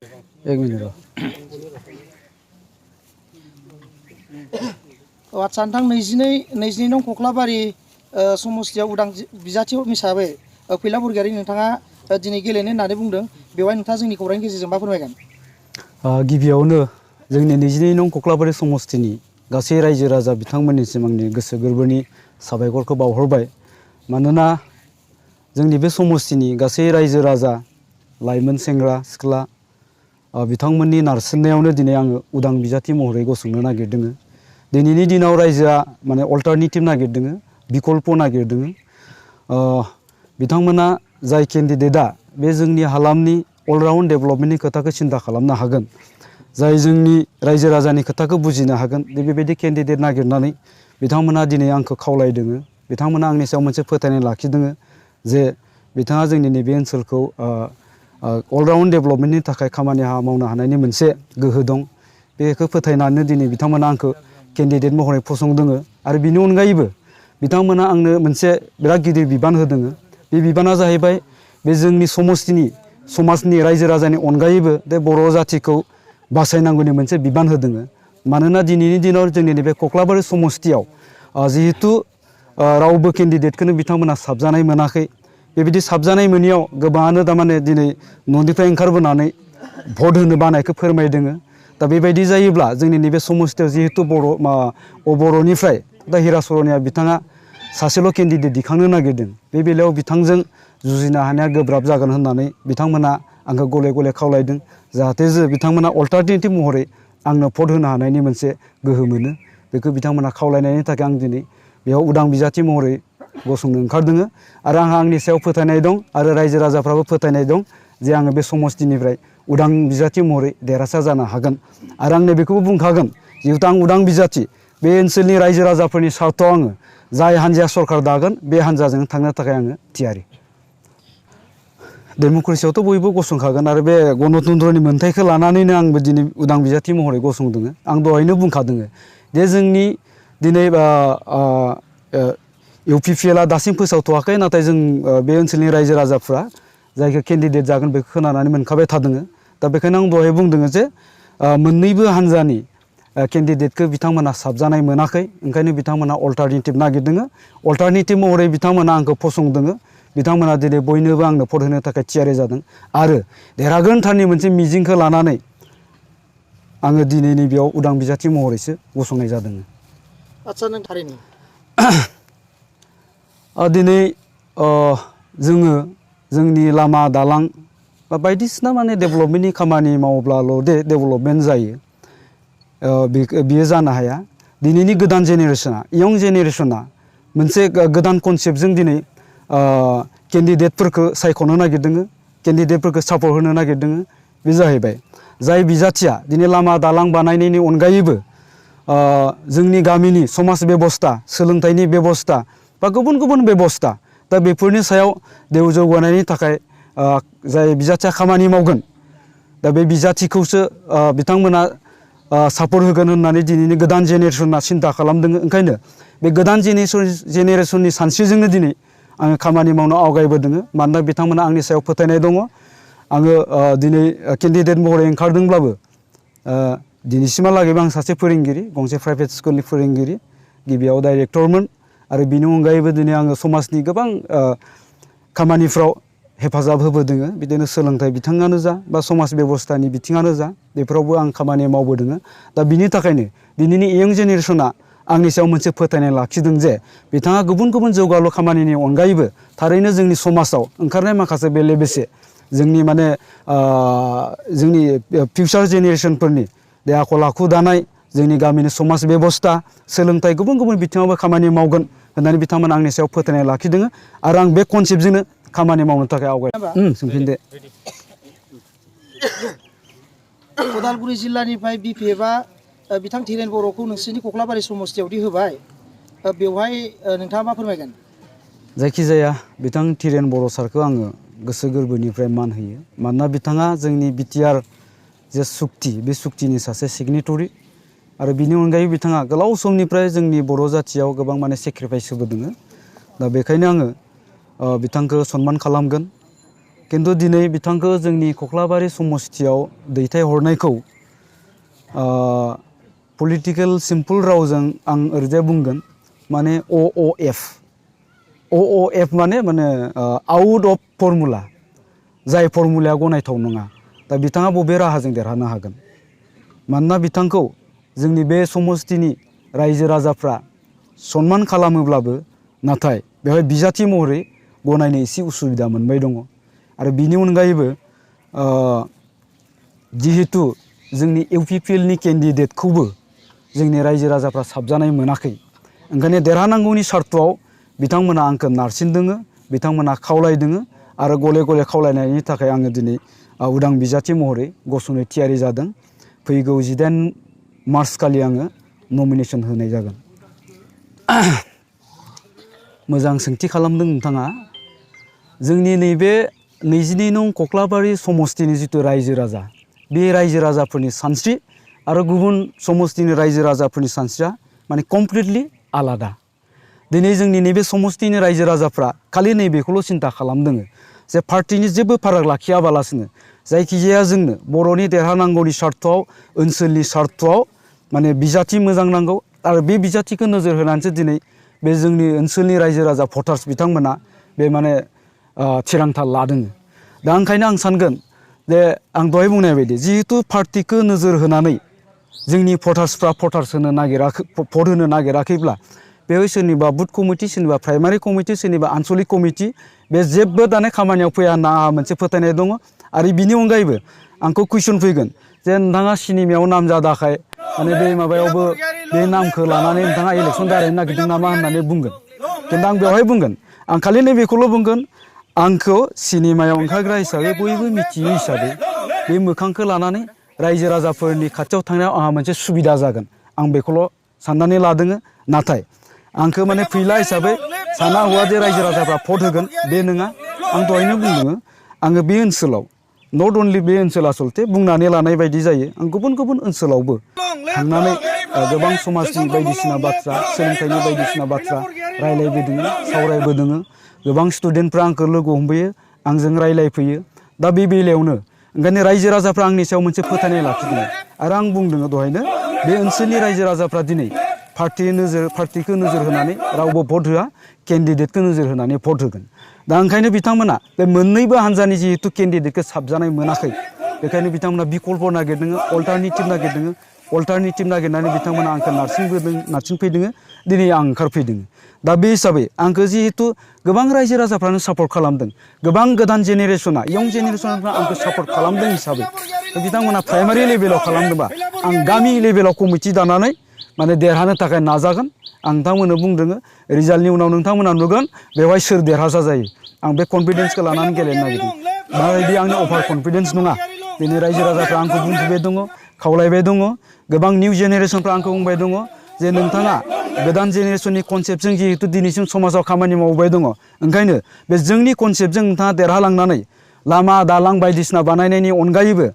एक मिनिट र'। आदसा नोंथां 22 नं कख्लाबारि समस्तियाव उदां बिजाथि हिसाबै फैला बरगयारि नोंथाङा दिनै गेलेनो होननानै बुंदों। बेवहाय नोंथाङा जोंनि खौरांनि गेजेरजों मा फोरमायगोन? गिबियावनो जोंनि 22 नं कख्लाबारि समस्तिनि गासै रायजो राजा बिथांमोननिसिम आंनि गोसो गोरबोनि साबायखरखौ बावहरबाय। मानोना जोंनि बे समस्तिनि गासै रायजो राजा, लाइमोन, सेंग्रा सिख्ला बिथांमोननि नारसिननायावनो दिनै आङो उदां बिजाथि महरै गसंनो नागिरदों। दिनैनि दिनाव रायजोआ माने अल्टारनेटिभ नागिरदों, बिकल्प नागिरदों। बिथांमोना जाय केन्डिडेटआ बे जोंनि हालामनि अलराउन्ड डेभेलपमेन्टनि खोथाखौ सिन्था खालामनो हागोन, जाय जोंनि रायजो राजानि खोथाखौ बुजिनो हागोन, बेबायदि केन्डिडेट नागिरनानै बिथांमोना दिनै आंखौ खावलायदों। बिथांमोना आंनि सायाव मोनसे फोथायनाय लाखिदों जे बिथाङा जोंनि नैबे ओनसोलखौ अलराउन्ड डेभेलपमेन्टनि थाखाय खामानि मावनो हानायनि मोनसे गोहो दं। बेखौ फोथायनानै दिनै बिथांमोना आंखौ केन्डिडेट महरै फसंदों। आरो बिनि अनगायैबो बिथांमोना आंनो मोनसे बिराद गिदिर बिबान होदों। बे बिबाना जाहैबाय बे जोंनि समाजनि रायजो राजानि अनगायैबो बे बर' जाथिखौ बासायनांगौनि मोनसे बिबान होदों। मानोना दिनैनि दिनाव जोंनि नैबे कख्लाबारि समस्तियाव जिहेथु रावबो केन्डिडेटखौनो बिथांमोना साबजानाय मोनाखै। बेबायदि साबजानाय मोनियाव गोबाङानो थारमाने दिनै न'निफ्राय ओंखारबोनानै भट होनो बानायखौ फोरमायदों। दा बेबायदि जायोब्ला जोंनि नैबे समस्तियाव जिहेतु बर'निफ्राय दा हिरा सरनिया बिथाङा सासेल' केन्डिडेट दिखांनो नागिरदों। बे बेलायाव बिथांजों जुजिनो हानाया गोब्राब जागोन होननानै बिथांमोना आंखौ गले गले खावलायदों। जाहाथे बिथांमोना अल्टारनेटिभ महरै आंनो भट होनो हानायनि मोनसे गोहो मोनो। बेखौ बिथांमोना खावलायनायनि थाखाय आं दिनै बेयाव उदां बिजाथि महरै गसंनो ओंखारदों। आरो आंहा आंनि सायाव फोथायनाय दं आरो रायजो राजाफ्राबो फोथायनाय दं जे आङो बे समस्तिनिफ्राय उदां बिजाथि महरै देरहासार जानो हागोन। आरो आं बेखौबो बुंखागोन, जिहेतु आं उदां बिजाथि, बे ओनसोलनि रायजो राजाफोरनि सार्थआव आङो जाय हान्जाया सरकार दागोन बे हान्जाजों थांनो थाखाय आङो थियारि। डेम'क्रेसियावथ' बयबो गसंखागोन आरो बे गणतन्त्रनि मोन्थायखौ लानानैनो आंबो दिनै उदां बिजाथि महरै गसंदों। आं दहायनो बुंखादों जे जोंनि दिनै UPPLआ दासिम फोसावथ'वाखै, नाथाय जों बे ओनसोलनि रायजो राजाफ्रा जायखौ केन्डिडेट जागोन बेखौ खोनानानै मोनखाबाय थादों। दा बेखायनो आं दहाय बुंदों जे मोननैबो हान्जानि केन्डिडेटखौ बिथांमोना साबजानाय मोनाखै, ओंखायनो बिथांमोना अल्टारनेटिभ नागिरदों। अल्टारनेटिभ महरै बिथांमोना आंखौ फसंदों। बिथांमोना दिनै बयनोबो आंनो भट होनो थाखाय थियारि जादों। आरो देरहागोनथारनि मोनसे मिजिंखौ लानानै आङो दिनै नैबेयाव उदां बिजाथि महरैसो गसंनाय जादों। आदसा नों थारैनो दिनै जोङो जोंनि लामा दालां बा बायदिसिना माने डेभेलपमेन्टनि खामानि मावब्लाल' डेभेलपमेन्ट जायो, बियो जानो हाया। दिनैनि गोदान जेनेरेसना, इयं जेनेरेसना मोनसे गोदान कनसेप्टजों दिनै केन्डिडेटफोरखौ सायख'नो नागिरदों, केन्डिडेटफोरखौ सापर्ट होनो नागिरदों। बे जाहैबाय जाय बिजाथिया दिनै लामा दालां बानायनायनि अनगायैबो जोंनि गामिनि समाज बेबस्था, सोलोंथाइनि बेबस्था बा गुबुन गुबुन बेबस्था, दा बेफोरनि सायाव देव जौगानायनि थाखाय जाय बिजाथिया खामानि मावगोन, दा बे बिजाथिखौसो बिथांमोना सापर्ट होगोन होननानै दिनैनि गोदान जेनेरेसना सिन्था खालामदों। ओंखायनो बे गोदान जेनेरेसननि सानस्रिजोंनो दिनै आङो खामानि मावनो आवगायबोदों। मानोना बिथांमोना आंनि सायाव फोथायनाय दङ। आङो दिनै केन्डिडेट महरै ओंखारदोंब्लाबो दिनैसिमहालागैबो आं सासे फोरोंगिरि, गंसे प्राइभेट स्कुलनि फोरोंगिरि, गिबियाव डाइरेक्टरमोन। आरो बिनि अनगायैबो दिनै आङो समाजनि गोबां खामानिफ्राव हेफाजाब होबोदों। बिदिनो सोलोंथाइ बिथिङानो जा बा समाज बेबस्थानि बिथिङानो जा, बेफोरावबो आं खामानि मावबोदों। दा बिनि थाखायनो दिनैनि इयं जेनेरेसना आंनि सायाव मोनसे फोथायनाय लाखिदों जे बिथाङा गुबुन गुबुन जौगालु खामानिनि अनगायैबो थारैनो जोंनि समाजाव ओंखारनाय माखासे बेले बेसे जोंनि माने जोंनि फिउचार जेनेरेसनफोरनि बे आखल आखु दानाय, जोंनि गामिनि समाज बेबस्था, सोलोंथाइ गुबुन गुबुन बिथिङावबो खामानि मावगोन होननानै बिथांमोना आंनि सायाव फोथायनाय लाखिदों। आरो आं बे कनसेप्टजोंनो खामानि मावनो थाखाय आवगायदों। सोंफिनदो। उदालगुरि जिल्लानिफ्राय बिपिएफआ बिथां धीरेन बर'खौ नोंसोरनि कख्लाबारि समस्तियावदि होबाय, बेवहाय नोंथाङा मा फोरमायगोन? जायखिजाया बिथां धीरेन बर' सारखौ आङो गोसो गोरबोनिफ्राय मान होयो। मानोना बिथाङा जोंनि बिटिआर जे सुक्ति, बे सुक्तिनि सासे सिगनेटरि। आरो बिनि अनगायै बिथाङा गोलाव समनिफ्राय जोंनि बर' जाथियाव गोबां माने सेक्रिफाइस होबोदों। दा बेखायनो आङो बिथांखौ सनमान खालामगोन। खिन्थु दिनै बिथांखौ जोंनि कख्लाबारि समस्थियाव दैथायहरनायखौ पलिटिकेल सिम्पल रावजों आं ओरैजाय बुंगोन माने OOF माने आउट अफ फर्मुला जाय फर्मुलाया गनायथाव नङा दा बिथाङा बबे राहाजों देरहानो हागोन मानोना बिथांखौ जोंनि बे समस्थिनि रायजो राजाफ्रा सनमान खालामोब्लाबो नाथाय बेवहाय बिजाथि महरै गनायनो एसे उसुबिदा मोनबाय दङ आरो बिनि अनगायैबो जिहेतु जोंनि इउपिपिएलनि केन्डिडेटखौबो जोंनि रायजो राजाफ्रा साबजानाय मोनाखै ओंखायनो देरहानांगौनि सार्थआव बिथांमोना आंखौ नारसिनदों बिथांमोना खावलायदों आरो गले गले खावलायनायनि थाखाय आङो दिनै उदां बिजाथि महरै गसंनो थियारि जादों फैगौ 18 मार्च खालि आङो नमिनेसन होनाय जागोन मोजां सोंथि खालामदों नोंथाङा जोंनि नैबे 22 नं कख्लाबारि समस्थिनि जिथु रायजो राजा बे रायजो राजाफोरनि सानस्रि आरो गुबुन समस्थिनि रायजो राजाफोरनि सानस्रिया माने कमप्लिटलि आलादा दिनै जोंनि नैबे समस्थिनि रायजो राजाफ्रा खालि नैबेखौल' सिन्था खालामदों जे पार्टिनि जेबो फाराग लाखियाबालासिनो जायखिजाया जोंनो बर'नि देरहानांगौनि सार्थआव ओनसोलनि सार्थआव माने बिजाथि मोजां नांगौ आरो बे बिजाथिखौ नोजोर होनानैसो दिनै बे जोंनि ओनसोलनि रायजो राजा भटार्स बिथांमोना बे माने थिरांथा लादों दा ओंखायनो आं सानगोन जे आं दहाय बुंनाय बायदि जिहेतु पार्टिखौ नोजोर होनानै जोंनि भटार्सफ्रा भटार्स होनो नागिराखै भट होनो नागिराखैब्ला बेवहाय सोरनिबा बुथ कमिटि सोरनिबा प्राइमारि कमिटि सोरनिबा आनसलिक कमिटि बे जेबो दाने खामानियाव फैया होनना आंहा मोनसे फोथायनाय दङ आरो बिनि अनगायैबो आंखौ कुइसन फैगोन जे नोंथाङा सिनेमायाव नाम जादाखाय माने बे माबायावबो बे नामखौ लानानै नोंथाङा इलेक्सन दारायनो नागिरदों नामा होननानै बुंगोन खिन्थु आं बेवहाय बुंगोन आं खालि नैबेखौल' बुंगोन आंखौ सिनेमायाव ओंखारग्रा हिसाबै बयबो मिथियो हिसाबै बे मोखांखौ लानानै रायजो राजाफोरनि खाथियाव थांनायाव आंहा मोनसे सुबिदा जागोन आं बेखौल' साननानै लादों नाथाय आंखौ माने फैला हिसाबै साना हौवा जे रायजो राजाफ्रा भट होगोन बे नङा आं दहायनो बुंदों आङो बे ओनसोलाव नट अनलि बे ओनसोल आसलते बुंनानै लानाय बायदि जायो आं गुबुन गुबुन ओनसोलावबो थांनानै गोबां समाजनि बायदिसिना बाथ्रा सोलोंथाइनि बायदिसिना बाथ्रा रायलायबोदों सावरायबोदों गोबां स्टुडेन्टफ्रा आंखौ लोगो हमफैयो आंजों रायलायफैयो दा बे बेलायावनो ओंखायनो रायजो राजाफ्रा आंनि सायाव मोनसे फोथायनाय लाखिदों आरो आं बुंदों दहायनो बे ओनसोलनि रायजो राजाफ्रा दिनै पार्टिखौ नोजोर होनानै रावबो भट होआ केन्डिडेटखौ नोजोर होनानै भट होगोन दा ओंखायनो बिथांमोना बे मोननैबो हान्जानि जिहेतु केन्डिडेटखौ साबजानाय मोनाखै बेखायनो बिथांमोना बिकल्प नागिरदों अल्टारनेटिभ नागिरनानै बिथांमोना आंखौ नारसिनफैदों दिनै आं ओंखारफैदों दा बे हिसाबै आंखौ जिहेतु गोबां रायजो राजाफ्रानो सापर्ट खालामदों गोबां गोदान जेनेरेसना इयं जेनेरेसनफ्रा आंखौ सापर्ट खालामदों हिसाबै बिथांमोना प्राइमारि लेभेलाव खालामदोंबा आं गामि लेभेलाव कमिटि दानानै माने देरहानो थाखाय नाजागोन आं नोंथांमोननो बुंदों रिजाल्टनि उनाव नोंथांमोना नुगोन बेवहाय सोर देरहासार जायो आं बे कनफिडेन्सखौ लानानै गेलेनो नागिरदों माबायदि आंनि अभार कनफिडेन्स नङा दिनै रायजो राजाफ्रा आंखौ बुंफैबाय दङ खावलायबाय दङ गोबां निउ जेनेरेसनफ्रा आंखौ बुंबाय दङ जे नोंथाङा गोदान जेनेरेसननि कनसेप्टजों जिहेतु दिनैसिम समाजाव खामानि मावबाय दङ ओंखायनो बे जोंनि कनसेप्टजों नोंथाङा देरहालांनानै लामा दालां बायदिसिना बानायनायनि अनगायैबो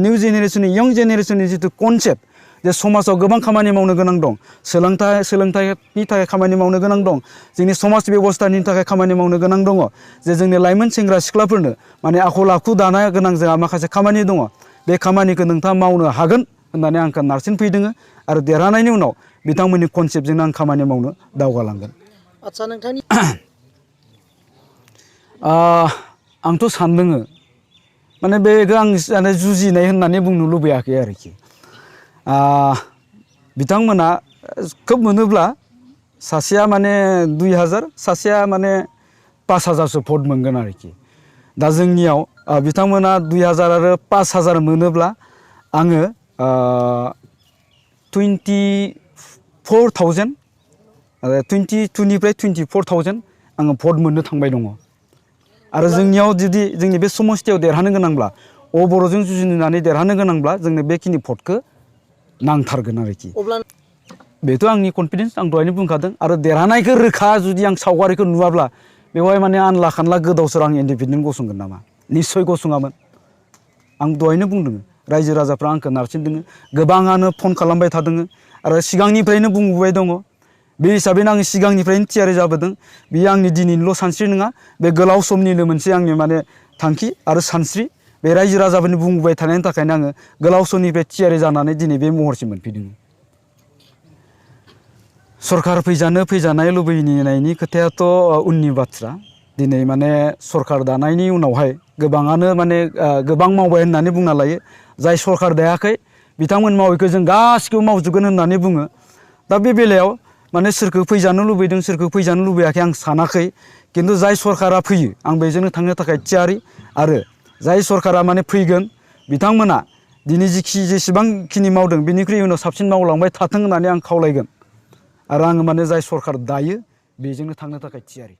निउ जेनेरेसननि यं जेनेरेसननि जिथु कनसेप्ट जे समाजाव गोबां खामानि मावनो गोनां दं सोलोंथाइनि थाखाय खामानि मावनो गोनां दं जोंनि समाज बेबस्थानि थाखाय खामानि मावनो गोनां दङ जे जोंनि लाइमोन सेंग्रा सिख्लाफोरनो माने आखल आखु दानो गोनां जोंहा माखासे खामानि दङ बे खामानिखौ नोंथाङा मावनो हागोन होननानै आंखौ नारसिनफैदों आरो देरहानायनि उनाव बिथांमोननि कनसेप्टजोंनो आं खामानि मावनो दावगालांगोन आदसा नोंथांनि आंथ' सानदों माने बेखौ आं जुजिनाय होननानै बुंनो लुबैयाखै आरोखि बिथांमोना खोब मोनोब्ला सासेया माने 2000 सासेया माने 5000सो भट मोनगोन आरोखि दा जोंनियाव बिथांमोना 2000 आरो 5000 मोनोब्ला आङो 24,000 आरो 22निफ्राय 24,000 आङो भट मोननो थांबाय दङ आरो जोंनियाव जुदि जोंनि बे समस्थियाव देरहानो गोनांब्ला बर'जों जुजिनानै देरहानो गोनांब्ला जोंनो बेखिनि भटखौ नांथारगोन आरोखि बेथ' आंनि कनफिडेन्स आं दहायनो बुंखादों आरो देरहानायखौ रोखा जुदि आं सावगारिखौ नुवाब्ला बेवहाय माने आनला खानला गोदाव सोराव आं इन्डिपेन्डेन्ट गसंगोन नामा निस्सय गसङामोन आं दहायनो बुंदों रायजो राजाफ्रा आंखौ नारसिनदों गोबाङानो फन खालामबाय थादों आरो सिगांनिफ्रायनो बुंबोबाय दङ बे हिसाबैनो आं सिगांनिफ्रायनो थियारि जाबोदों बेयो आंनि दिनैनिल' सानस्रि नङा बे गोलाव समनिनो मोनसे आंनि माने थांखि आरो सानस्रि बे रायजो राजाफोरनि बुंबाय थानायनि थाखायनो आङो गोलाव समनिफ्राय थियारि जानानै दिनै बे महरसिम मोनफैदों। सरकार फैजानाय लुबैनायनि खोथायाथ' उननि बाथ्रा। दिनै माने सरकार दानायनि उनावहाय गोबाङानो माने गोबां मावबाय होननानै बुंना लायो। जाय सरकार दायाखै बिथांमोन मावैखौ जों गासिखौबो मावजोबगोन होननानै बुङो। दा बे बेलायाव माने सोरखौ फैजानो लुबैदों सोरखौ फैजानो लुबैयाखै आं सानाखै। खिन्थु जाय सरकारा फैयो आं बेजोंनो थांनो थाखाय थियारि आरो जाय सरकारा माने फैगोन बिथांमोना दिनै जेसेबांखिनि मावदों बिनिख्रुइ उनाव साबसिन मावलांबाय थाथों होननानै आं खावलायगोन। आरो आङो माने जाय सरकार दायो बेजोंनो थांनो थाखाय थियारि।